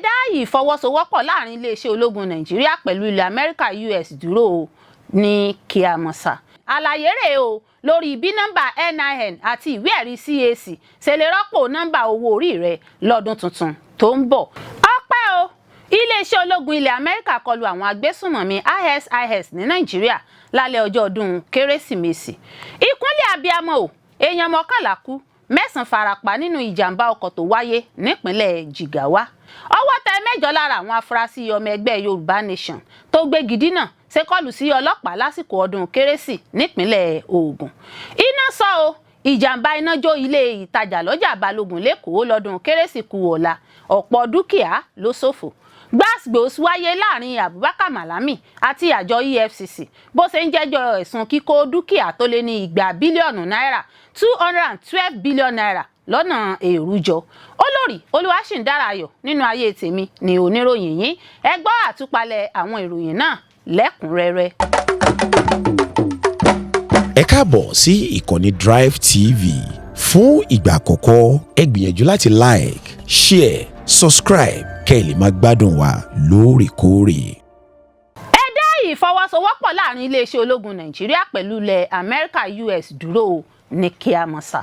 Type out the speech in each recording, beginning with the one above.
Dá ìfọwọ́sowọ́pọ̀ láàrin iléeṣẹ́ ológun Nàìjíríà pẹ̀lú ilẹ̀ Amẹ́ríkà, US, dúró o ní kíámọ́sá. Àlàyé rèé o lórí bí nọ́mbà NIN àti ìwé ẹ̀rí CAC ṣe lè rọ́pò nọ́mbà owó orí rẹ lọ́dún tuntun tó ń bọ̀. Ọpẹ́ o, iléeṣẹ́ ológun ilẹ̀ Amẹ́ríkà kọlu àwọn agbésùnmọ̀mí ISIS ní Nàìjíríà lálẹ́ ọjọ́ ọdún Kérésìmesì. Ìkúnlẹ̀ abiyamọ o, èèyàn 11 kú, 9 farapa nínú ìjàmbá ọkọ̀ tó wáyé nípínlẹ̀ Jigawa. Ọwọ́ tẹ mẹ́jọ lára àwọn afurasí ọmọ ẹgbẹ́ Yorùbá Nation tó gbégi dínà ṣe kọlù sí ọlọ́pàá lásìkò ọdún Kérésì nípínlẹ̀ Ògùn. Iná sọ o, ìjàmbá iná jó ilé ìtajà lọ́jà Balógun l'Ékòó lọ́dún Kérésì kù ọ̀la, ọ̀pọ̀ dúkìá ló ṣòfò. Gbàsgbòs wáyé láàrin Abubakar Malami àti àjọ EFCC bó ṣe ń jẹ́jọ́ ẹ̀sùn kíkó dúkìá tó lé ní 200 bílíọ̀nù náírà, ₦212 billion, lọ́nà èrú jọ. Olórí Olúwaṣìndára Ayọ̀ nínú ayé tèmi ni oníròyìn yín. Ẹ gbọ́ àtúpalẹ̀ àwọn ìròyìn náà lẹ́kùnrẹ́rẹ́. Ẹ káàbọ̀ sí ìkànnì Drive TV. Fún ìgbà àkọ́kọ́, ẹ gbìyànjú láti like, share, subscribe kẹ́ ẹ lè máa gbádùn wa lóòrèkóòrè. Ẹ dá ìfọwọ́sowọ́pọ̀ láàrin iléeṣẹ́ ológun Nàìjíríà pẹ̀lú ilẹ̀ Amẹ́ríkà, US, dúró ní kíámọ́sá.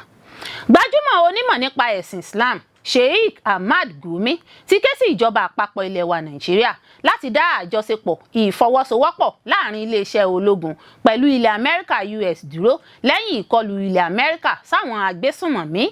Gbajúmọ̀ onímọ̀ nípa ẹ̀sìn Islam, Sheikh Ahmad Gumi, ti ké sí ìjọba àpapọ̀ ilẹ̀ wa Nàìjíríà láti dá àjọṣepọ̀ ìfọwọ́sowọ́pọ̀ láàrin iléeṣẹ́ ológun pẹ̀lú ilẹ̀ Amẹ́ríkà, US, dúró lẹ́yìn ìkọlù ilẹ̀ Amẹ́ríkà sáwọn agbésùnmọ̀mí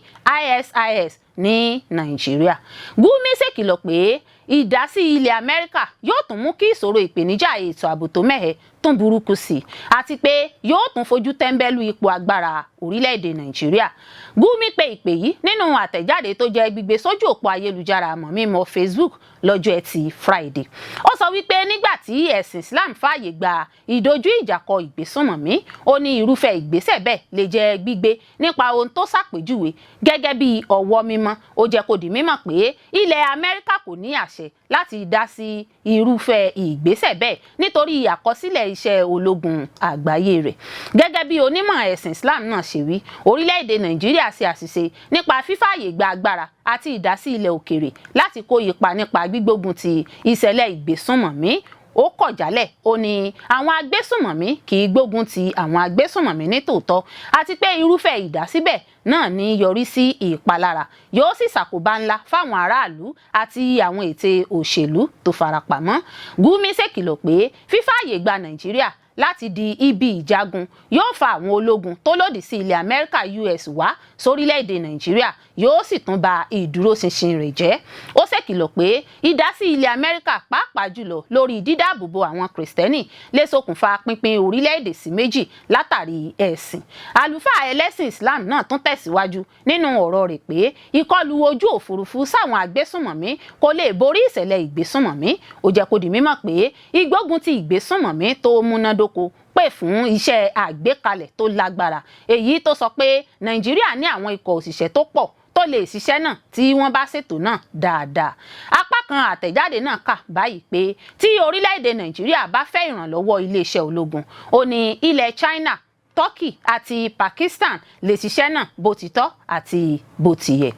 ISIS ní Nàìjíríà. Gumi ṣèkìlọ̀ pé ìdásí ilẹ̀ Amẹ́ríkà yóò tún mú kí ìṣòro ìpèníjà ètò ààbò tó mẹ́hẹ tún burúkú sí i, àti pé yóò tún fojú tẹ́ńbẹ́lú ipò agbára orílẹ̀-èdè Nàìjíríà. Gumi pe ìpè yìí nínú àtẹ̀jáde tó jẹ́ gbígbé sójú òpó ayélujára mọ̀mímọ́ Facebook lọ́jọ́ Ẹtì Friday. Ó sọ wípé nígbà tí ẹ̀sìn Islam fààyè gba ìdojú ìjà kọ ìgbésùnmọ̀mí, ó ní irúfẹ́ ìgbésẹ̀ bẹ́ẹ̀ lè jẹ́ gbígbé nípa ohun tó ṣàpèjúwe gẹ́gẹ́ bí ọwọ́ mímọ́. Ó jẹ́ kó di mímọ̀ pé ilẹ̀ Amẹ́ríkà kò ní àṣẹ láti dá sí irúfẹ́ ìgbésẹ̀ bẹ́ẹ̀ nítorí àkọsílẹ̀ iṣẹ́ ológun àgbáyé rẹ̀. Gẹ́gẹ́ bí onímọ̀ ẹ̀sìn Islam náà ṣe wí, orílẹ̀-èdè Nàìjíríà ṣe àṣìṣe nípa fífààyè gba agbára àti ìdásí ilẹ̀ òkèèrè láti kó ipa nípa gbígbógun ti ìṣẹ̀lẹ̀ ìgbésùnmọ̀mí. Ó kọ̀ jálẹ̀, ó ní àwọn agbésùnmọ̀mí kì í gbógun ti àwọn agbésùnmọ̀mí ní tòótọ́, àti pé irúfẹ́ ìdásíbẹ̀ náà ní yọrí sí ìpalára, yóò sì ṣàkóbá ńlá fáwọn aráàlú àti àwọn ète òṣèlú tó farapamọ́. Gumi ṣèkìlọ̀ pé fífààyè gba Nàìjíríà láti di ibi ìjagun yóò fa àwọn ológun tó lòdì sí ilẹ̀ Amẹ́ríkà, US, wá sórílẹ̀-èdè Nàìjíríà, yóò sì tún ba ìdúróṣinṣin rẹ̀ jẹ́. Ó ṣèkìlọ̀ pé ìdásí ilẹ̀ Amẹ́ríkà, pàápàá jùlọ lórí dídáàbòbò àwọn Kìrìsìtẹ́nì, lè ṣokùnfà pínpín orílẹ̀-èdè sí méjì látàrí ẹ̀sìn. Àlùfáà ẹlẹ́sìn Islam náà tún tẹ̀síwájú nínú ọ̀rọ̀ rẹ̀ pé ìkọlù ojú òfurufú sáwọn agbésùnmọ̀mí kò lè borí ìṣẹ̀lẹ̀ ìgbésùnmọ̀mí. Ó jẹ́ kó di mímọ̀ pé ìgbógun ti ìgbésùnmọ̀mí tó múnádóko pè fún iṣẹ́ àgbékalẹ̀ tó lágbára, èyí tó sọ pé Nàìjíríà ní àwọn ikọ̀ òṣìṣẹ́ tó pọ̀ tó lè ṣiṣẹ́ náà tí wọ́n bá ṣètò náà dáadáa. Apá kan àtẹ̀jáde náà kà báyìí pé tí orílẹ̀-èdè Nàìjíríà bá fẹ́ ìrànlọ́wọ́ iléeṣẹ́ ológun, ó ní ilẹ̀ China, Turkey àti Pakistan lè ṣiṣẹ́ náà bó ti tọ́ àti bó ti yẹ.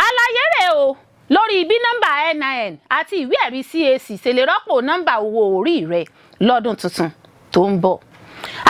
Àlàyé rèé o lórí bí nọ́mbà NIN àti ìwé ẹ̀rí CAC ṣe lè rọ́pò nọ́mbà owó orí rẹ lọ́dún tuntun tó ń bọ̀.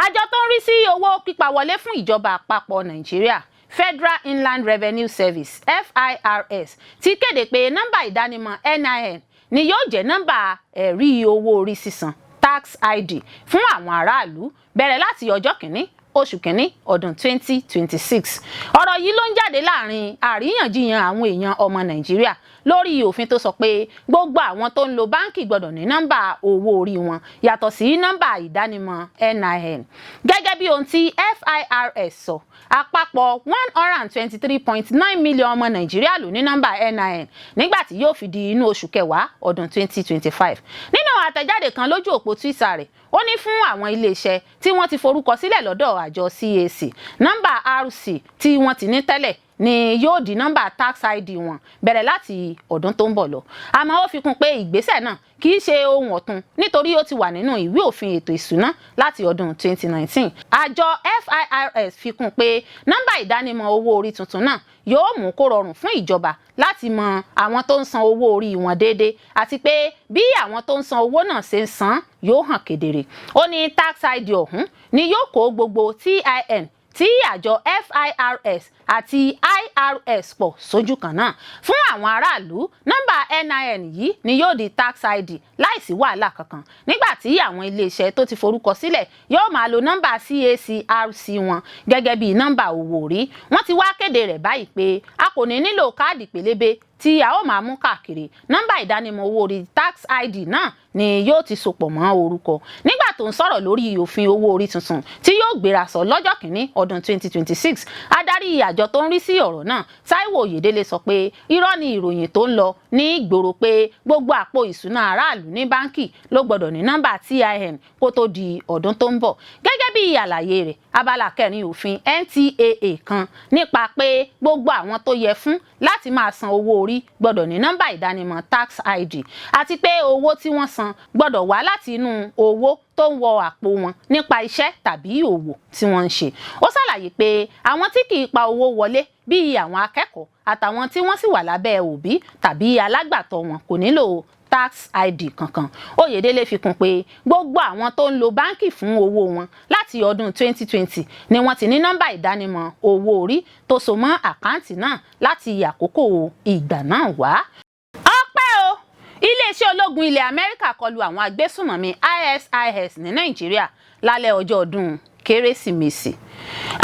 Àjọ tó ń rí sí owó pípa wọlé fún ìjọba àpapọ̀ Nàìjíríà, Federal Inland Revenue Service, FIRS, ti kéde pé nọ́mbà ìdánimọ̀ NIN ni yóò jẹ́ nọ́mbà ẹ̀rí owó orí sísan, tax ID, fún àwọn aráàlú bẹ̀rẹ̀ láti ọjọ́ 1 oṣù 1 ọdún 2026. Ọ̀rọ̀ yìí ló ń jáde láàrin àríyànjiyàn àwọn èèyàn ọmọ Nàìjíríà lórí òfin tó sọ pé gbogbo àwọn tó ń lo báńkì gbọ́dọ̀ ní nọ́mbà owó orí wọn yàtọ̀ sí nọ́mbà ìdánimọ̀ NIN. Gẹ́gẹ́ bí ohun tí FIRS sọ, àpapọ̀ 123.9 million ọmọ Nàìjíríà ló ní nọ́mbà NIN nígbà tí yóò fi di inú oṣù kẹwàá ọdún 2025. Nínú àtẹ̀jáde kan lójú òpó Twitter rẹ̀, ó ní fún àwọn iléeṣẹ́ tí wọ́n ti forúkọ sílẹ̀ lọ́dọ̀ àjọ CAC, nọ́mbà RC tí wọ́n ti ní tẹ́lẹ̀. Ni yóò di nọ́mbà tax ID wọn bẹ̀rẹ̀ láti ọdún tó ń bọ̀ lọ. Àmọ́ ó fi kún pé ìgbésẹ̀ náà kì í ṣe ohun ọ̀tun, nítorí ó ti wà nínú ìwé òfin ètò ìṣúná láti ọdún 2019. Àjọ FIRS fi kún pé nọ́mbà ìdánimọ̀ owó orí tuntun náà yóò mú kó rọrùn fún ìjọba láti mọ àwọn tó ń san owó orí wọn déédéé, àti pé bí àwọn tó ń san owó náà ṣe ń san yóò hàn kedere. Ó ní tax ID ọ̀hún ni yóò kó gbogbo TIN tí àjọ FIRS àti IRS pọ̀ sójú kan náà. Fún àwọn aráàlú, nọ́mbà NIN yìí ni yóò di tax ID láìsí wàhálà kankan, nígbà tí àwọn iléeṣẹ́ tó ti forúkọ sílẹ̀ yóò máa lo nọ́mbà CAC RC wọn gẹ́gẹ́ bí nọ́mbà owó orí. Wọ́n ti wá kéde rẹ̀ báyìí pé a kò ní nílò káàdì pélébé tí a ó máa mú káàkiri. Nọ́mbà ìdánimọ̀ owó orí tax ID náà ni yóò ti sopọ̀ mọ́ orúkọ. Nígbà tó ń sọ̀rọ̀ lórí òfin owó orí tuntun tí yóò gbéra sọ lọ́jọ́ kìíní ọdún 2026, adarí àjọ tó ń rí sí ọ̀rọ̀ náà, Táíwò Oyèdélé, sọ pé irọ́ ni ìròyìn tó ń lọ ní ìgboro pé gbogbo àpò ìṣúná aráàlú ní báńkì ló gbọ́dọ̀ ní nọ́mbà TIN kó tó di ọdún tó ń bọ̀. Gẹ́gẹ́ bí àlàyé rẹ̀, abala kẹrin òfin NTAA kan nípa pé gbogbo àwọn tó yẹ fún láti máa san owó orí gbọ́dọ̀ ní nọ́mbà ìdánimọ̀ tax ID, àti pé owó tí wọ́n san gbọ́dọ̀ wá láti inú owó tó ń wọ àpò wọn nípa iṣẹ́ tàbí òwò tí wọ́n ń ṣe. Ó ṣàlàyé pé àwọn tí kì í pa owó wọlé, bíi àwọn akẹ́kọ̀ọ́ àtàwọn tí wọ́n sì wà lábẹ́ òbí tàbí alágbàtọ́ wọn, kò nílò tax ID kankan. Oyèdélé fi kún pé gbogbo àwọn tó ń lo báńkì fún owó wọn láti ọdún 2020 ni wọ́n ti ní nọ́mbà ìdánimọ̀ owó orí tó so mọ́ àkáǹtì náà láti àkókò ìgbà náà wá. Ọpẹ́ o, iléeṣẹ́ ológun ilẹ̀ Amẹ́ríkà kọlu àwọn agbésùmọ̀mí ISIS ní Nàìjíríà lálẹ́ ọjọ́ ọdún Kérésìmesì.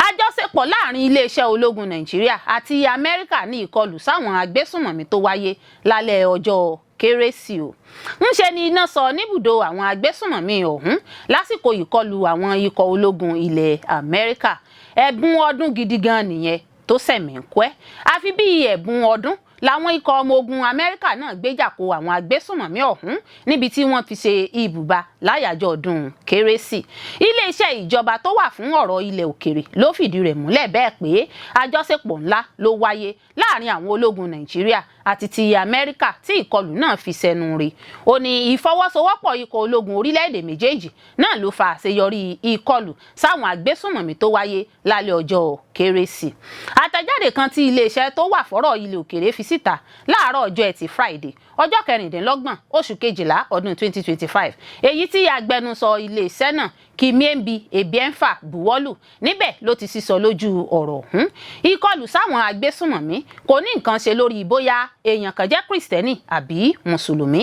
Àjọṣepọ̀ láàrin iléeṣẹ́ ológun Nàìjíríà àti Amẹ́ríkà ní ìkọlù sáwọn agbésùmọ̀mí tó wáyé lálẹ́ ọjọ́ Kérésì o. Ńṣe ni iná sọ níbùdó àwọn agbésùmọ̀mí ọ̀hún lásìkò ìkọlù àwọn ikọ̀ ológun ilẹ̀ Amẹ́ríkà. Ẹ̀bùn ọdún gidi gan nìyẹn tó sẹ̀mí ń kọ́ ẹ́, àfi bíi ẹ̀bùn ọdún làwọn ikọ̀ ọmọ ogun Amẹ́ríkà náà gbéjà ko àwọn agbésùnmọ̀mí ọ̀hún níbi tí wọ́n fi ṣe ibùba láyàjọ́ ọdún Kérésì. Iléeṣẹ́ ìjọba tó wà fún ọ̀rọ̀ ilẹ̀ òkèrè ló fìdí rẹ̀ múlẹ̀ bẹ́ẹ̀ pé àjọṣepọ̀ ńlá ló wáyé láàrin àwọn ológun Nàìjíríà àti ti Amẹ́ríkà tí ìkọlù náà fi sẹnu rè. Ó ní ìfọwọ́sowọ́pọ̀ ikọ̀ ológun orílẹ̀-èdè méjèèjì náà ló fa àṣeyọrí ìkọlù sáwọn agbésùnmọ̀mí tó wáyé lálẹ́ ọjọ́ Kérésì. Àtẹ̀jáde kan tí iléeṣẹ́ tó wà fọ́rọ̀ ilẹ̀ òkèrè fi síta láàárọ̀ ọjọ́ Ẹtì Friday, ọjọ́ 26 oṣù kejìlá ọdún 2025, èyí tí agbẹnusọ iléeṣẹ́ náà, Kimiembi Ebienfa, buwọ́lù níbẹ̀ ló ti sísọ lójú ọ̀rọ̀ ọ̀hún. Ìkọlù sáwọn agbésùnmọ̀mí kò ní nǹkan ṣe lórí bóyá èèyàn kan jẹ́ Kristẹni àbí Mùsùlùmí.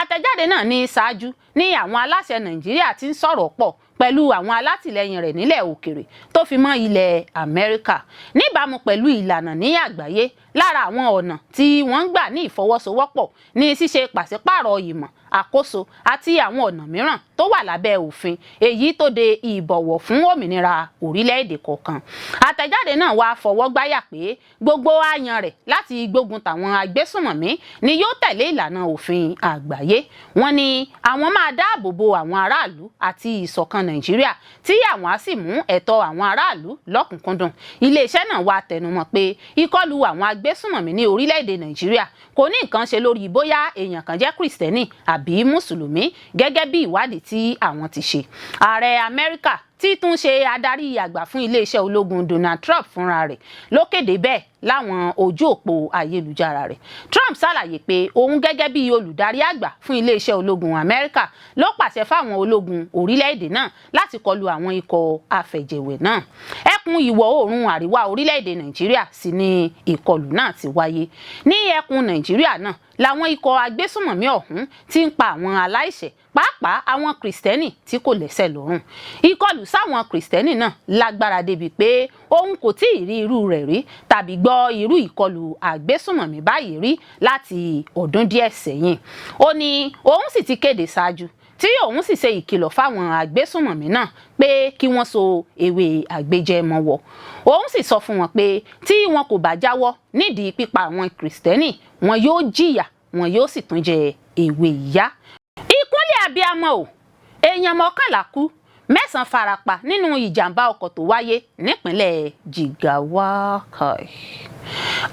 Àtẹ̀jáde náà ní ṣáájú ní àwọn aláṣẹ Nàìjíríà ti ń sọ̀rọ̀ pọ̀ pẹ̀lú àwọn alátìlẹyìn rẹ̀ nílẹ̀ òkèrè tó fi mọ́ ilẹ̀ Amẹ́ríkà, níbàámu pẹ̀lú ìlànà ní àgbáyé. Lára àwọn ọ̀nà tí wọ́n ń gbà ní ìfọwọ́sowọ́pọ̀ ní ṣíṣe pàṣípààrọ̀ ìmọ̀ àkóso àti àwọn ọ̀nà mìíràn tó wà lábẹ́ òfin èyí tó de ìbọ̀wọ̀ fún òmìnira orílẹ̀-èdè kọ̀ọ̀kan. Àtẹ̀jáde náà wá fọwọ́ gbáyà pé gbogbo àyàn rẹ̀ láti gbógun tàwọn agbésùnmọ̀mí ni yóò tẹ̀lé ìlànà òfin àgbáyé. Wọ́n ní àwọn máa dáàbò bo àwọn aráàlú àti ìṣọ̀kan Nàìjíríà, tí àwọn á sì mú ẹ̀tọ́ àwọn aráàlú lọ́kùnkúndùn. Iléeṣẹ́ náà wá tẹnumọ́ pé ìkọlù àwọn agbésùnmọ̀mí ní orílẹ̀-èdè Nàìjíríà kò ní nǹkan ṣe lórí bóyá èèyàn kan jẹ́ Kristẹni àbí Mùsùlùmí, gẹ́gẹ́ bí ìwádìí tí àwọn ti ṣe. Ààrẹ Amẹ́ríkà tí tún ṣe adarí àgbà fún iléeṣẹ́ ológun, Donald Trump fúnra rẹ̀ ló kéde bẹ́ẹ̀ láwọn ojú òpó ayélujára rẹ̀. Trump ṣàlàyé pé òun gẹ́gẹ́ bí olùdarí àgbà fún iléeṣẹ́ ológun Amẹ́ríkà ló pàṣẹ fáwọn ológun orílẹ̀-èdè náà láti kọlu àwọn ikọ̀ afẹ̀jẹ̀wẹ̀ náà. Ẹkùn ìwọ̀ oòrùn àríwá orílẹ̀-èdè Nàìjíríà sì ni ìkọlù náà ti wáyé. Ní ẹkùn Nàìjíríà náà làwọn ikọ̀ agbésùnmọ̀mí ọ̀hún ti ń pa àwọn aláìṣẹ̀, pàápàá àwọn Kìrìsìtẹ́nì tí kò lẹ́sẹ̀ lọ́rùn. Ìkọlù sáwọn Kìrìsìtẹ́nì náà lágbára débi pé òun kò tí ì rí irú rẹ̀ rí tàbí gbọ́ irú ìkọlù àgbésùnmọ̀mí báyìí rí láti ọdún díẹ̀ sẹ́yìn. Ó ní òun sì ti kéde ṣáájú, tí òun sì ṣe ìkìlọ̀ fáwọn àgbésùnmọ̀mí náà pé kí wọ́n so ewé àgbéjẹ mọ́wọ́. Òun sì sọ fún wọn pé tí wọn kò bá jáwọ́ nídìí pípa àwọn Kìrìsìtẹ́nì, wọn yóò jìyà, wọn yóò sì tún jẹ ewé ìyà. Ìkúnlẹ̀ abiyamọ o, èèyàn 11 kú, Mẹ́sàn-án farapa nínú ìjàmbá ọkọ̀ tó wáyé nípínlẹ̀ Jigawa.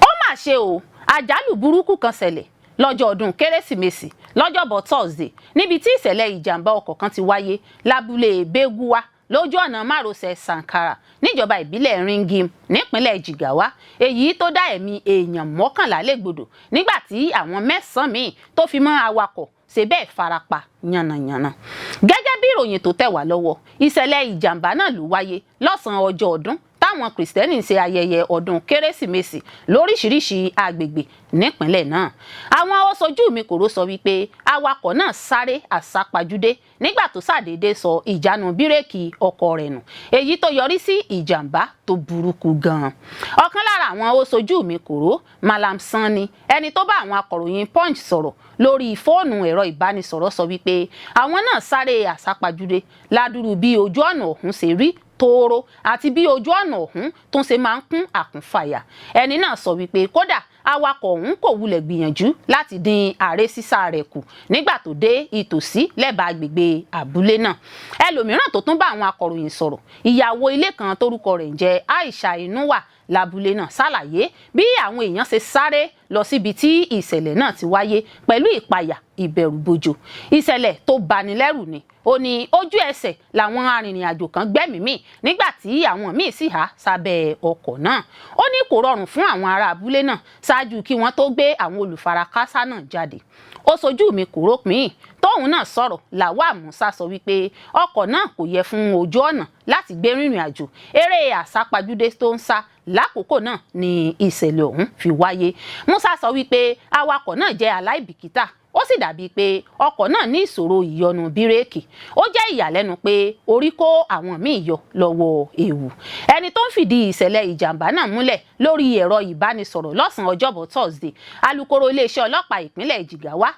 Ó mà ṣe o, àjálù burúkú kan ṣẹlẹ̀ lọ́jọ́ ọdún Kérésìmesì lọ́jọ́bọ̀ Thursday, níbi tí ìṣẹ̀lẹ̀ ìjàmbá ọkọ̀ kan ti wáyé lábúlé Beguwa lójú ọ̀nà márosẹ̀ Sankara níjọba ìbílẹ̀ Ringim nípínlẹ̀ Jigawa, èyí tó dá ẹ̀mí èèyàn 11 légbodò, nígbà tí àwọn mẹ́sàn-án míì tó fi mọ́ awakọ̀ ṣe bẹ́ẹ̀ farapa yànnàyànnà. Gẹ́gẹ́ bí ìròyìn tó tẹ̀ wá lọ́wọ́, ìṣẹ̀lẹ̀ ìjàmbá náà ló wáyé lọ́sàn-án ọjọ́ ọdún táwọn Kìrìsìtẹ́nì ń ṣe ayẹyẹ ọdún Kérésìmesì lóríṣiríṣi agbègbè nípínlẹ̀ náà. Àwọn aṣojú mi kòró sọ wípé awakọ̀ náà sáré àsápajúdé nígbà tó ṣàdédé sọ ìjánu bírèkì ọkọ̀ rẹ̀ nù, èyí tó yọrí sí ìjàmbá tó burúkú gan-an. Ọ̀kan lára àwọn aṣojú mi kòró, Malam Sanni, ẹni tó bá àwọn akọ̀ròyìn Punch sọ̀rọ̀ lórí fóònù ẹ̀rọ ìbánisọ̀rọ̀, sọ wípé àwọn náà sáré àsápajúdé ládùrú bí ojú ọ̀nà ọ̀hún ṣe rí tóóró àti bí ojú ọ̀nà ọ̀hún tó ń ṣe máa ń kún àkúnfàyà. Ẹni náà sọ wípé kódà awakọ̀ ọ̀hún kò wulẹ̀ gbìyànjú láti dín àré sísá rẹ̀ kù nígbà tó dé ìtòsí lẹ́bàá agbègbè abúlé náà. Ẹlòmíràn tó tún bá àwọn akọ̀ròyìn sọ̀rọ̀, ìyàwó ilé kan tórúkọ rẹ̀ ń jẹ́ Aisha Inuwa lábúlé náà, ṣàlàyé bí àwọn èèyàn ṣe sáré lọ síbi tí ìṣẹ̀lẹ̀ náà ti wáyé pẹ̀lú ìpayà ìbẹ̀rùbojo. Ìṣẹ̀lẹ̀ tó bani lẹ́rù ni. Ó ní ojú ẹsẹ̀ làwọn arìnrìn-àjò kan gbẹ́mìí mì, nígbà tí àwọn míì sì há sábẹ́ ọkọ̀ náà. Ó ní kò rọrùn fún àwọn ará abúlé náà ṣáájú kí wọ́n tó gbé àwọn olùfarakásá náà jáde. Ó sojú mi kò rópin tóun náà sọ̀rọ̀, Lawal Musa, sọ wípé ọkọ̀ náà kò yẹ fún ojú ọ̀nà láti gbé rìnrìn àjò. Eré àsápajúdé tó ń sá lákòókò náà ni ìṣẹ̀lẹ̀ ọ̀hún fi wáyé. Musa sọ wípé awakọ̀ náà jẹ́ aláìbìkítà, ó sì dàbíi pé ọkọ̀ náà ní ìṣòro ìyọnu bírèkì. Ó jẹ́ ìyàlẹ́nu pé orí kó àwọn míì yọ lọ́wọ́ ewu. Ẹni tó ń fìdí ìṣẹ̀lẹ̀ ìjàmbá náà múlẹ̀ lórí ẹ̀rọ ìbánisọ̀rọ̀ lọ́sàn-án ọjọ́bọ̀ Thursday, alukoro iléeṣẹ́ ọlọ́pàá ìpínlẹ̀ Jigawa,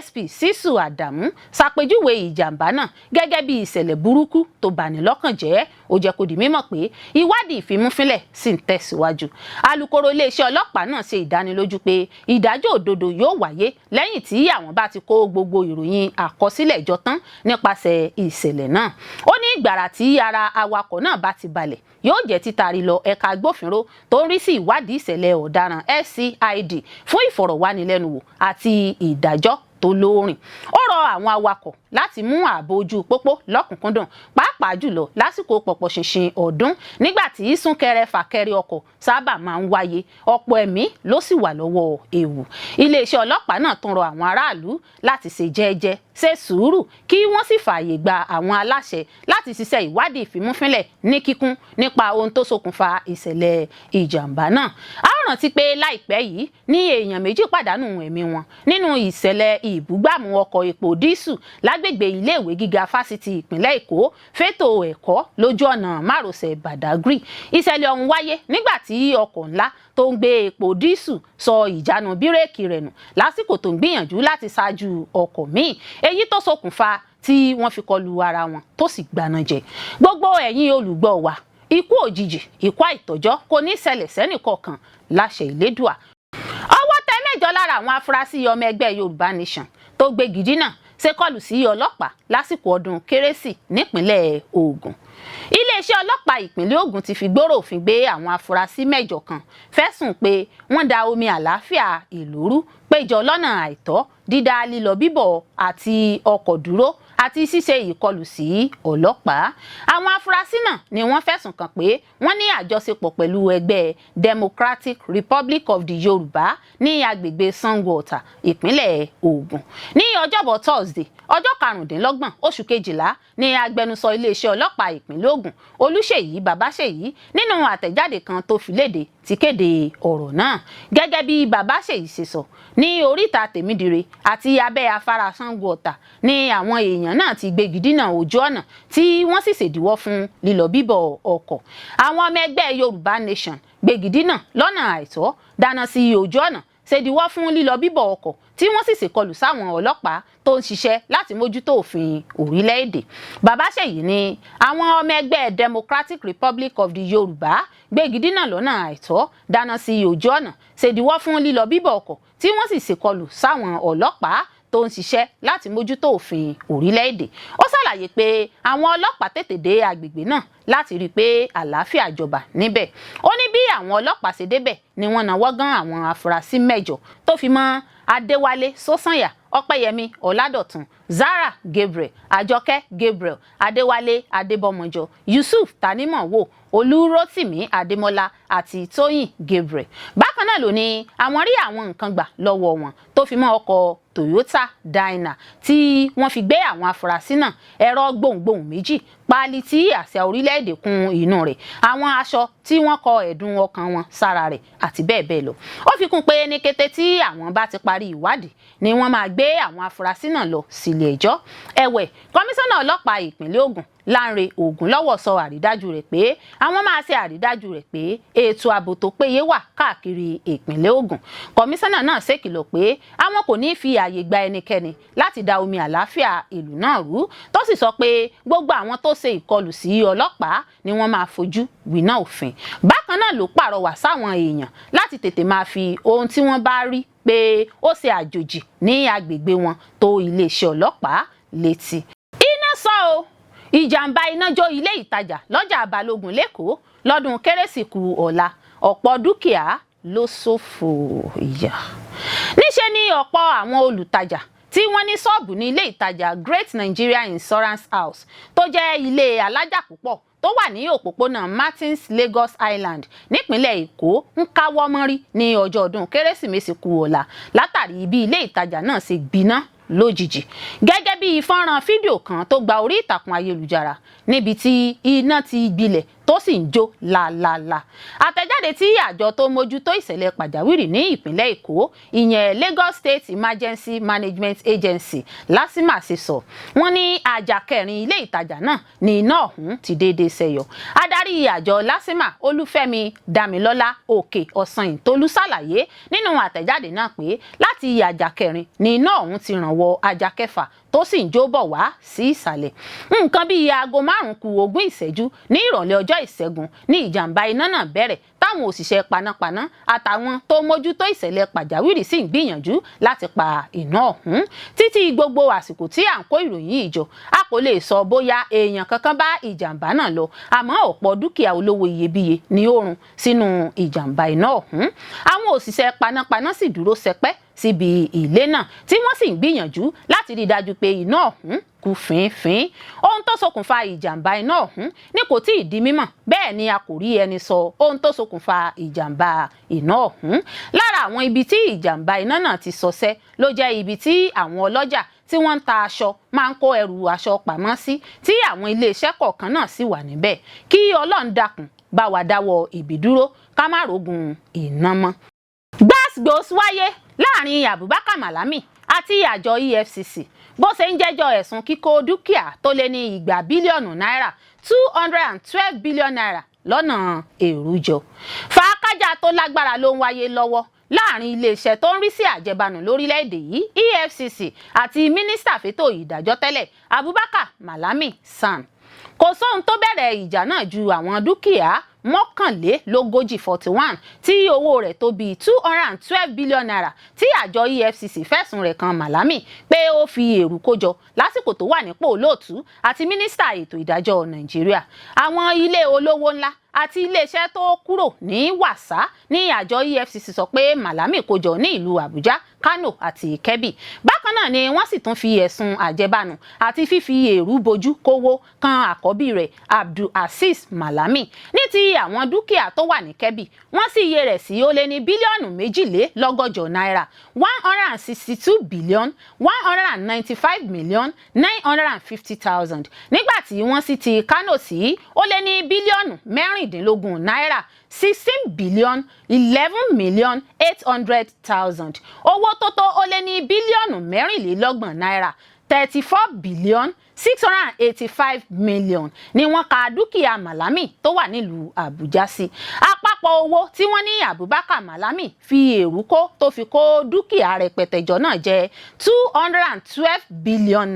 SP Sisu Adamu, ṣàpèjúwe ìjàmbá náà gẹ́gẹ́ bí ìṣẹ̀lẹ̀ burúkú tó bani lọ́kàn jẹ́. Ó jẹ́ kó di mímọ̀ pé ìwádìí ìfimúfínlẹ̀ sì ń tẹ̀síwájú. Alukoro iléeṣẹ́ ọlọ́pàá náà ṣe ìdánilójú pé ìdájọ́ òdodo yóò wáyé lẹ́yìn tí àwọn bá ti kó gbogbo ìròyìn àkọsílẹ̀ jọ tán nípasẹ̀ ìṣẹ̀lẹ̀ náà. Ó ní ìgbàrà tí ara awakọ̀ náà bá ti balẹ̀, yóò jẹ́ títari lọ ẹ̀ka agbófinró tó ń rí sí ìwádìí ìṣẹ̀lẹ̀ ọ̀daràn, SCID, fún ìfọ̀rọ̀wánilẹ́nuwò àti ìdájọ́ tó lóòrìn. Ó rọ àwọn awakọ̀ láti mú ààbò ojú pópó lọ́kùnkúndùn, pàápàá jùlọ lásìkò pọ̀pọ̀ ṣìnṣìn ọdún, nígbà tí súnkẹrẹ fàkẹrẹ ọkọ̀ sábà máa ń wáyé, ọ̀pọ̀ ẹ̀mí ló sì wà lọ́wọ́ ewu. Iléeṣẹ́ ọlọ́pàá náà tún rọ àwọn aráàlú láti ṣe jẹ́ẹ́jẹ́, ṣe sùúrù, kí wọ́n sì fààyè gba àwọn aláṣẹ láti ṣiṣẹ́ ìwádìí ìfimúfínlẹ̀ ní kíkún nípa ohun tó ṣokùnfà ìṣẹ̀lẹ̀ ìjàmbá náà. A ó rántí pé láìpẹ́ yìí ní èèyàn 2 pàdánù ẹ̀mí wọn nínú ìṣẹ̀lẹ̀ ìbúgbàmù ọkọ̀ epo dísù lágbègbè iléèwé gíga Fásitì ìpínlẹ̀ Èkó fétò ẹ̀kọ́ lójú ọ̀nà márosẹ̀ Badagry. Ìṣẹ̀lẹ̀ ọ̀hún wáyé nígbà tí ọkọ̀ ńlá tó ń gbé epo dísù sọ ìjánu bírèkì rẹ̀ nù lásìkò tó ń gbìyànjú láti ṣáájú ọkọ̀ míì, èyí tó ṣokùnfà tí wọ́n fi kọlu ara wọn tó sì gbaná jẹ. Gbogbo ẹ̀yin olùgbọ́ wa, ikú òjijì, ikú àìtọ́jọ́ kò ní ṣẹlẹ̀ sẹ́nìkọ̀ọ̀kan láṣẹ Ìlédùà. Ọwọ́ tẹ 8 lára àwọn afurasí ọmọ ẹgbẹ́ Yorùbá Nation tó gbégi dínà ṣe kọlù sí ọlọ́pàá lásìkò ọdún Kérésì nípínlẹ̀ Ògùn. Iléeṣẹ́ ọlọ́pàá ìpínlẹ̀ Ògùn ti fi gbòòrò òfin gbé àwọn afurasí 8 kan fẹ̀sùn pé wọ́n da omi àlàáfíà ìlú rú, péjọ lọ́nà àìtọ́, dídá lílọ bíbọ̀ àti ọkọ̀ dúró, àti ṣíṣe ìkọlù sí ọlọ́pàá. Àwọn afurasí náà ni wọ́n fẹ̀sùn kàn pé wọ́n ní àjọṣepọ̀ pẹ̀lú ẹgbẹ́ Democratic Republic of the Yorùbá ní agbègbè Sango-Ọ̀tà, ìpínlẹ̀ Ògùn. Ní ọjọ́bọ̀ Thursday, ọjọ́ 25 oṣù kejìlá, ní agbẹnusọ iléeṣẹ́ ọlọ́pàá ìpínlẹ̀ Ògùn, Olúṣèyí Babáṣèyí, nínú àtẹ̀jáde kan tó fi léde, ti kéde ọ̀rọ̀ náà. Gẹ́gẹ́ bí Babáṣèyí ṣe sọ, ní oríta Tèmídire àti abẹ́ afárá Sango-Ọ̀tà ní àwọn èèyàn náà ti gbégi dínà ojú ọ̀nà, tí wọ́n sì ṣèdíwọ́ fún lílọ bíbọ̀ ọkọ̀. Àwọn ọmọ ẹgbẹ́ Yorùbá Nation gbégi dínà lọ́nà àìtọ́, dáná sí ojú ọ̀nà, ṣèdíwọ́ fún lílọ bíbọ̀ ọkọ̀, tí wọ́n sì ṣèkọlù sáwọn ọlọ́pàá tó ń ṣiṣẹ́ láti mójútó òfin orílẹ̀-èdè. Babáṣèyí ní àwọn ọmọ ẹgbẹ́ Democratic Republic of the Yorùbá gbégi dínà lọ́nà àìtọ́, dáná sí ojú ọ̀nà, ṣèdíwọ́ fún lílọ bíbọ̀ ọkọ̀, tí wọ́n sì ṣèkọlù sáwọn ọlọ́pàá tó tó ń ṣiṣẹ́ láti mójútó òfin orílẹ̀-èdè. Ó ṣàlàyé pé àwọn ọlọ́pàá tètè dé agbègbè náà láti rí i pé àlàáfíà jọba níbẹ̀. Ó ní bí àwọn ọlọ́pàá ṣe débẹ̀ ni wọ́n nawọ́ gan àwọn afurasí 8 tó fi mọ́ Adéwálé Sọ́sànyà, Ọpẹ́yẹmí Ọládọ̀tun, Zara Gabriel, Àjọkẹ́ Gabriel, Adéwálé Adébọmọjọ, Yusuf Tanímọ̀wò, Olúrótìmí Adémọ́lá àti Tóyìn Gabriel. Bákan náà ló ní àwọn rí àwọn nǹkan gbà lọ́wọ́ wọn tó fi mọ́ ọkọ̀ Toyota Dyna tí wọ́n fi gbé àwọn afurasí náà, ẹ̀rọ gbohùngbohùn 2, páálí tí àsíá orílẹ̀-èdè kún inú rẹ̀, àwọn aṣọ tí wọ́n kọ ẹ̀dùn ọkàn wọn sára rẹ̀ àti bẹ́ẹ̀ bẹ́ẹ̀ lọ. Ó fi kún pé ní kété tí àwọn bá ti parí ìwádìí ni wọ́n máa gbé àwọn afurasí náà lọ sílé ẹjọ́. Ẹ̀wẹ̀, kọmíṣánná ọlọ́pàá ìpínlẹ̀ Ògùn, Lánrè Ògúnlọ́wọ̀, sọ àrídájú rẹ̀ pé àwọn máa ṣe àrídájú rẹ̀ pé ètò ààbò tó péye wà káàkiri ìpínlẹ̀ Ògùn. Kọmíṣánná náà ṣèkìlọ̀ pé àwọn kò ní fi ààyè gba ẹnikẹ́ni láti da omi àlàáfíà ìlú náà rú, tó sì sọ pé gbogbo àwọn tó ṣe ìkọlù sí ọlọ́pàá ni wọ́n máa fojú winá òfin. Bákan náà ló pàrọwà sáwọn èèyàn láti tètè máa fi ohun tí wọ́n bá rí pé ó ṣe àjòjì ní agbègbè wọn tó iléeṣẹ́ ọlọ́pàá létí. Iná sọ o, ìjàmbá iná jó ilé ìtajà lọ́jà Balógun l'Ékòó lọ́dún kérésì kù ọ̀la, ọ̀pọ̀ dúkìá ló ṣòfò ìyà. Níṣe ni ọ̀pọ̀ àwọn olùtajà tí wọ́n ní ṣọ́ọ̀bù ní ilé ìtajà Great Nigeria Insurance House, tó jẹ́ ilé alájà púpọ̀ tó wà ní òpópónà Martins, Lagos Island, nípínlẹ̀ Èkó, ń káwọ́ mọ́rí ní ọjọ́ ọdún kérésìmesì kù ọ̀la látàrí bí ilé ìtajà náà ṣe gbiná lójijì, gẹ́gẹ́ bí fọ́nrán fídíò kan tó gba orí ìtàkùn ayélujára níbi tí iná ti gbilẹ̀ tó sì ń jó làlàlà. Àtẹ̀jáde tí àjọ tó mójútó ìṣẹ̀lẹ̀ pàjáwìrì ní ìpínlẹ̀ Èkó, ìyẹn Lagos State Emergency Management Agency, LASEMA, ṣe sọ, wọ́n ní àjà kẹrin ilé ìtajà náà ní iná ọ̀hún ti déédéé ṣẹyọ. Adarí àjọ LASEMA, Olúfẹ́mi Dámilọ́lá Òkè Ọ̀sanyìntolú, ṣàlàyé nínú àtẹ̀jáde náà pé láti àjà kẹrin ní iná ọ̀hún ti ràn wọ àjà kẹfà, tó sì ń jó bọ̀ wá sí ìsàlẹ̀. Nǹkan bíi aago 4:20 ní ìrọ̀lẹ́ ọjọ́ Ìṣẹ́gun ní ìjàmbá iná náà bẹ̀rẹ̀, táwọn òṣìṣẹ́ panápaná àtàwọn tó mójútó ìṣẹ̀lẹ̀ pàjáwìrì sì ń gbìyànjú láti pa iná ọ̀hún títí gbogbo àsìkò tí à ń kó ìròyìn yìí jọ. A kò lè sọ bóyá èèyàn kankan bá ìjàmbá náà lọ, àmọ́ ọ̀pọ̀ dúkìá olówó iyebíye ní ó run sínú ìjàmbá iná ọ̀hún. Àwọn òṣìṣẹ́ panápaná sì dúró sẹpẹ́ síbi ilé náà, tí wọ́n sì ń gbìyànjú láti rí i dájú pé iná ọ̀hún kú fínfín. Ohun tó ṣokùnfà ìjàmbá iná ọ̀hún ni kò tí ì di mímọ̀, bẹ́ẹ̀ ni a kò rí ẹni sọ ohun tó ṣokùnfà ìjàmbá iná ọ̀hún. Lára àwọn ibi tí ìjàmbá iná náà ti ṣọṣẹ́ ló jẹ́ ibi tí àwọn ọlọ́jà tí wọ́n ń ta aṣọ máa ń kó ẹrù aṣọ pamọ́ sí, tí àwọn iléeṣẹ́ kọ̀ọ̀kan náà sì wà níbẹ̀. Kí Ọlọ́run dákun bá wa dáwọ́ ibi dúró, ká má rógun iná mọ́. Gbàsgbòs wáyé láàrin Abubakar Malami àti àjọ EFCC bó ṣe ń jẹ́jọ́ ẹ̀sùn kíkó dúkìá tó lé ní 2 bílíọ̀nù náírà, ₦212 billion, lọ́nà èrújọ. Fàákájà tó lágbára ló ń wáyé lọ́wọ́ láàrin iléeṣẹ́ tó ń rí sí àjẹbánu lórílẹ̀‐èdè yìí, EFCC, àti mínísítà fétò ìdájọ́ tẹ́lẹ̀, Abubakar Malami, SAN. Kò sóhun tó bẹ̀rẹ̀ ìjà náà ju àwọn dúkìá 41, 41, tí owó rẹ̀ tó bíi ₦212 billion tí àjọ EFCC fẹ̀sùn rẹ̀ kan Malami pé ó fi èrú kó jọ lásìkò tó wà nípò olóòtú àti mínísítà ètò ìdájọ́ Nàìjíríà. Àwọn ilé olówó ńlá àti iléeṣẹ́ tó kúrò ní wàsá ní àjọ EFCC sọ pé Malami kó jọ ní ìlú Àbújá, Kano àti Kebbi. Bákan náà ni wọ́n sì tún fi ẹ̀sùn àjẹbánu àti fífi èrú bojú kówó kan àkọ́bí rẹ̀, Abdul-Azeez Malami. Ní ti àwọn dúkìá tó wà ní Kebbi, wọ́n sì iye rẹ̀ sí ó lé ní bílíọ̀nù 162 náírà, 162,195,950,000, nígbà tí wọ́n sì ti Kano sí ó lé ní bílíọ̀nù 16 náírà, 16,011,800,000. Owó tó tó ó lé ní bílíọ̀nù 24 náírà, 34 billion 685 million ni wọ́n ka dúkìá Malami tó wà nílùú Àbújá sí. Àpapọ̀ owó tí wọ́n ní Abubakar Malami fi èrú kó tó fi kó dúkìá rẹpẹtẹ jọ náà jẹ́ ₦212 billion,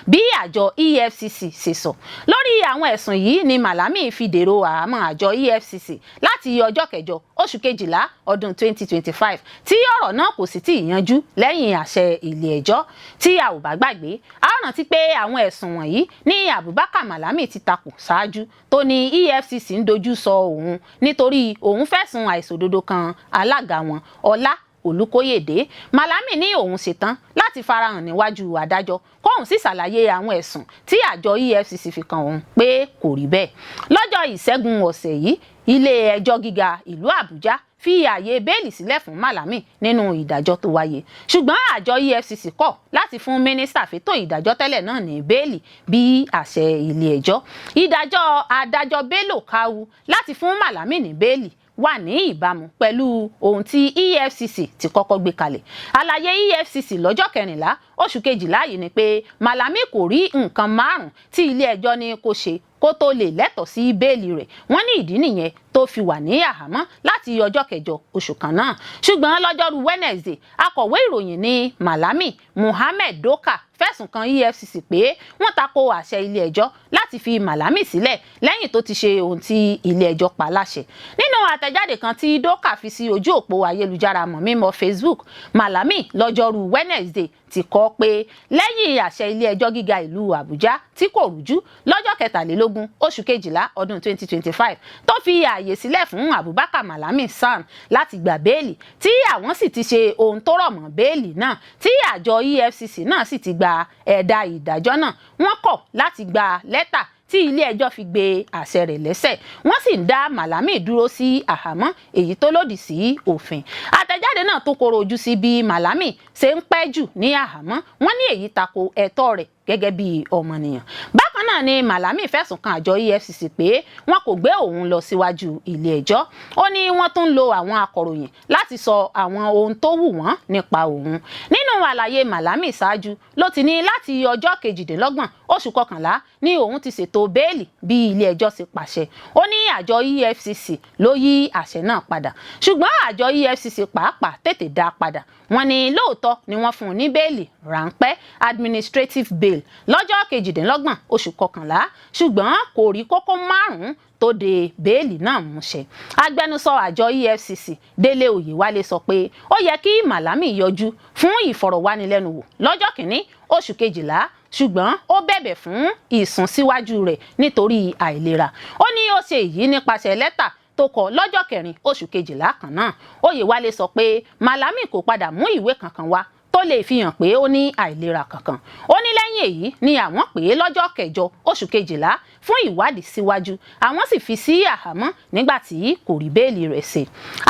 bí àjọ EFCC ṣe sọ. Lórí àwọn ẹ̀sùn yìí ni Malami fi dèrò àhámọ́ àjọ EFCC láti ọjọ́ 8 oṣù 12 ọdún 2025, tí ọ̀rọ̀ náà kò sì tí ì yanjú lẹ́yìn àṣẹ ilé ẹjọ́. Tí a ò bá gbàgbé, a ó rántí pé àwọn ẹ̀sùn wọ̀nyí ní Abubakar Malami ti takò ṣáájú, tó ní EFCC ń dojú sọ òun nítorí òun fẹ̀sùn àìṣòdodo kan alága wọn, Ọlá Olùkóyèdè. Malami ní òun ṣetán láti farahàn níwájú adájọ́, kóun sì ṣàlàyé àwọn ẹ̀sùn tí àjọ EFCC fi kan òun pé kò rí bẹ́ẹ̀. Lọ́jọ́ Ìṣẹ́gun ọ̀sẹ̀ yìí, ilé ẹjọ́ gíga ìlú Àbújá fi ààyè bẹ́ẹ̀lì sílẹ̀ fún Malami nínú ìdájọ́ tó wáyé, ṣùgbọ́n àjọ EFCC kọ̀ láti fún mínísítà fétò ìdájọ́ tẹ́lẹ̀ náà ní bẹ́ẹ̀lì bí àṣẹ ilé ẹjọ́. Ìdájọ́ adájọ́ Bello Kawu láti fún Malami ní bẹ́ẹ̀lì wà ní ìbámu pẹ̀lú ohun tí EFCC ti kọ́kọ́ gbé kalẹ̀. Àlàyé EFCC lọ́jọ́ 14 oṣù 12 yìí ni pé Malami kò rí nǹkan márùn-ún tí ilé ẹjọ́ ní kó ṣe kó tó lè lẹ́tọ̀ọ́ sí bẹ́ẹ̀lì rẹ̀. Wọ́n ní ìdí nìyẹn tó fi wà ní àhámọ́ láti ọjọ́ 8 oṣù kan náà. Ṣùgbọ́n lọ́jọ́rú Wednesday, akọ̀wé ìròyìn ní Malami, Muhammed Doka, fẹ̀sùn kan EFCC pé wọ́n tako àṣẹ ilé ẹjọ́ láti fi Malami sílẹ̀ lẹ́yìn tó ti ṣe ohun tí ilé ẹjọ́ pa láṣẹ. Nínú àtẹ̀jáde kan tí Doka fi sí ojú òpó ayélujára mọ̀mímọ́ Facebook Malami lọ́jọ́rú Wednesday, ti kọ pé lẹ́yìn àṣẹ ilé ẹjọ́ gíga ìlú Àbújá tí kò rújú lọ́jọ́ 23 oṣù 12 ọdún 2025, tó fi ààyè sílẹ̀ fún Abubakar Malami SAN láti gba bẹ́ẹ̀lì, tí àwọn sì ti ṣe ohun tó rọ̀ mọ́ bẹ́ẹ̀lì náà, tí àjọ EFCC náà sì ti gba ẹ̀dà ìdájọ́ náà, wọ́n kọ̀ láti gba lẹ́tà tí ilé ẹjọ́ fi gbé àṣẹ rẹ̀ lẹ́sẹ̀, wọ́n sì ń dá Malami dúró sí àhámọ́, èyí tó lòdì sí òfin. Àtẹ̀jáde náà tó koro ojú sí bí Malami ṣe ń pẹ́ jù ní àhámọ́. Wọ́n ní èyí tako ẹ̀tọ́ rẹ̀ gẹ́gẹ́ bí ọmọnìyàn. Bákan náà ni Malami fẹ̀sùn kan àjọ EFCC pé wọn kò gbé òun lọ síwájú ilé ẹjọ́. Ó ní wọ́n tún ń lo àwọn akọ̀ròyìn láti sọ àwọn ohun tó wù wọ́n nípa òun. Nínú àlàyé Malami ṣáájú ló ti ní láti ọjọ́ 28 oṣù 11 ní òun ti ṣètò bẹ́ẹ̀lì bí ilé ẹjọ́ ṣe pàṣẹ. Ó ní àjọ EFCC ló yí àṣẹ náà padà, ṣùgbọ́n àjọ EFCC pàápàá tètè dá a padà. Wọ́n ní lóòótọ́ ni wọ́n fún un ní bẹ́ẹ̀lì ráńpẹ́, administrative bail, lọ́jọ́ 28 oṣù 11, ṣùgbọ́n kò rí kókó márùn-ún tó de bẹ́ẹ̀lì náà múṣẹ. Agbẹnusọ àjọ EFCC, Délé Oyèwálé, sọ pé ó yẹ kí Malami yọjú fún ìfọ̀rọ̀wánilẹ́nuwò lọ́jọ́ 1 oṣù 12, ṣùgbọ́n ó bẹ̀bẹ̀ fún ìsúnsíwájú rẹ̀ nítorí àìlera. Ó ní ó ṣe èyí nípasẹ̀ lẹ́tà tó kọ lọ́jọ́ 4 oṣù 12 kan náà. Oyèwálé sọ pé Malami kò padà mú ìwé kankan wá tó lè fi hàn pé ó ní àìlera kankan. Ó ní lẹ́yìn èyí ni àwọn pè é lọ́jọ́ 8 oṣù 12 fún ìwádìí síwájú, àwọn sì fi sí àhámọ́ nígbà tí kò rí bẹ́ẹ̀lì rẹ̀ ṣe.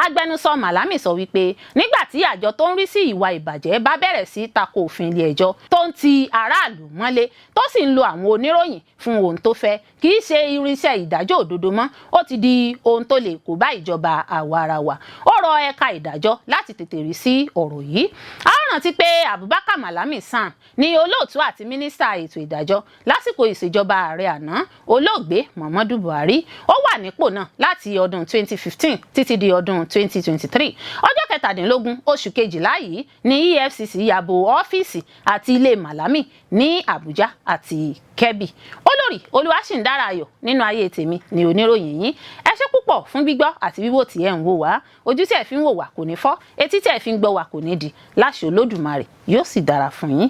Agbẹnusọ Malami sọ wípé nígbà tí àjọ tó ń rí sí ìwà ìbàjẹ́ bá bẹ̀rẹ̀ sí tako òfin ilé ẹjọ́, tó ń ti aráàlú mọ́lé, tó sì ń lo àwọn oníròyìn fún ohun tó fẹ́, kì í ṣe irinṣẹ́ ìdájọ́ òdodo mọ́, ó ti di ohun tó lè kó bá ìjọba àwa ara wa. Ó rọ ẹ̀ka ìdájọ́ láti tètè rí sí ọ̀rọ̀ yìí. A ó rántí pé Abubakar Malami SAN ní olóòtú àti mínísítà ètò ìdájọ́ lásìkò ìṣèjọba ààrẹ àná, olóògbé Muhammadu Buhari. Ó wà nípò náà láti ọdún 2015 títí di ọdún 2023. Ọjọ́ 17 oṣù 12 yìí ní EFCC ya bo ọ́fíìsì àti ilé Malami ní Àbújá àti Kebbi. Olórí Olúwaṣìndára Ayọ̀ nínú ayé tèmi ní oníròyìn yín. Ẹ ṣé púpọ̀ fún gbígbọ́ àti wíwò tí ẹ̀ ń wò wá. Ojú tí ẹ fi ń wò wá kò ní fọ́, etí tí ẹ fi ń gbọ́ wá kò ní di. Láṣẹ Olódùmarè, yóò sì dára fún yín.